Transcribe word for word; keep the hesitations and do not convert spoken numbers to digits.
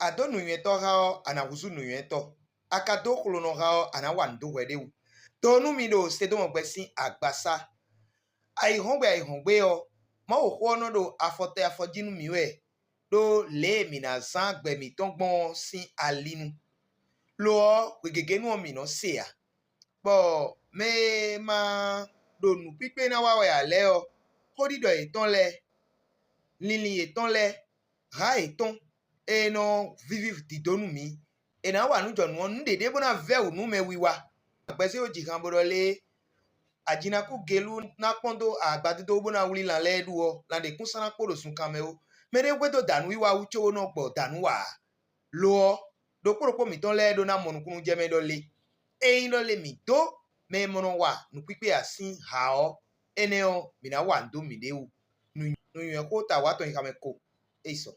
A dǒ nǔnywɛ́tɔ́ xá ɔ́, a nǎ húzú nǔnywɛ́tɔ́; a ka dó xlonɔ xá ɔ́, a nǎ wa nǔ dó hwɛ ɖé wú. Doo nú mi ɖo Sedɔ́mɔgbɛ sín agbaza. Ayǐhɔ́ngbe ayǐhɔ́ngbe ɔ́, Mawuxó ɔ́ nɔ ɖo afɔ tɛ afɔ jí nú mǐ wɛ ɖó lě e mǐ ná zán gbɛ mǐtɔn gbɔn ɔ́ sín ali nu. Lo ɔ́, hwegěgénu ɔ́ mǐ nɔ se ǎ, bɔ mɛ e ma ɖo nǔkpíkpé ná wa wɛ ǎ lɛ́ɛ ɔ́, xóɖiɖɔ yětɔn lɛ́ɛ, linlin yětɔn lɛ́ɛ, hǎ yětɔn e nɔ víví dǐdó nú mǐ, è nǎ wa nǔ jɔ nǔ ɔ́, nǔ ɖě ɖé bó ná vɛ́ wǔ nú mɛwiwa. Gbɛzé ɖo jǐhan bó ɖɔ lé, ajinakúgelú ná kpɔ́n dó agbadódó bó ná wlí lan lɛ́ɛ ɖu ɔ́, lan ɖě kún sɔ́ ná kpo ɖo zunkan mɛ ó. Mɛ ɖé hwedó dǎnúwiwa wú cóbó nɔ gbɔ dǎnú ǎ. Lo ɔ́, ɖokpó ɖokpó mǐtɔn lɛ́ɛ ɖó ná mɔ nukúnnú jɛ mɛ ɖɔ lé. Ényí ɖɔ lé mǐ dó mɛ e mɔ nɔ wa nǔkpíkpé ǎ sín ha ɔ́, énɛ́ ɔ́, mǐ ná wa nǔ dó mǐɖée wú. Nǔnywɛ́xó ta wǎ tɔn nyi xamɛ ko. É yi sɔ.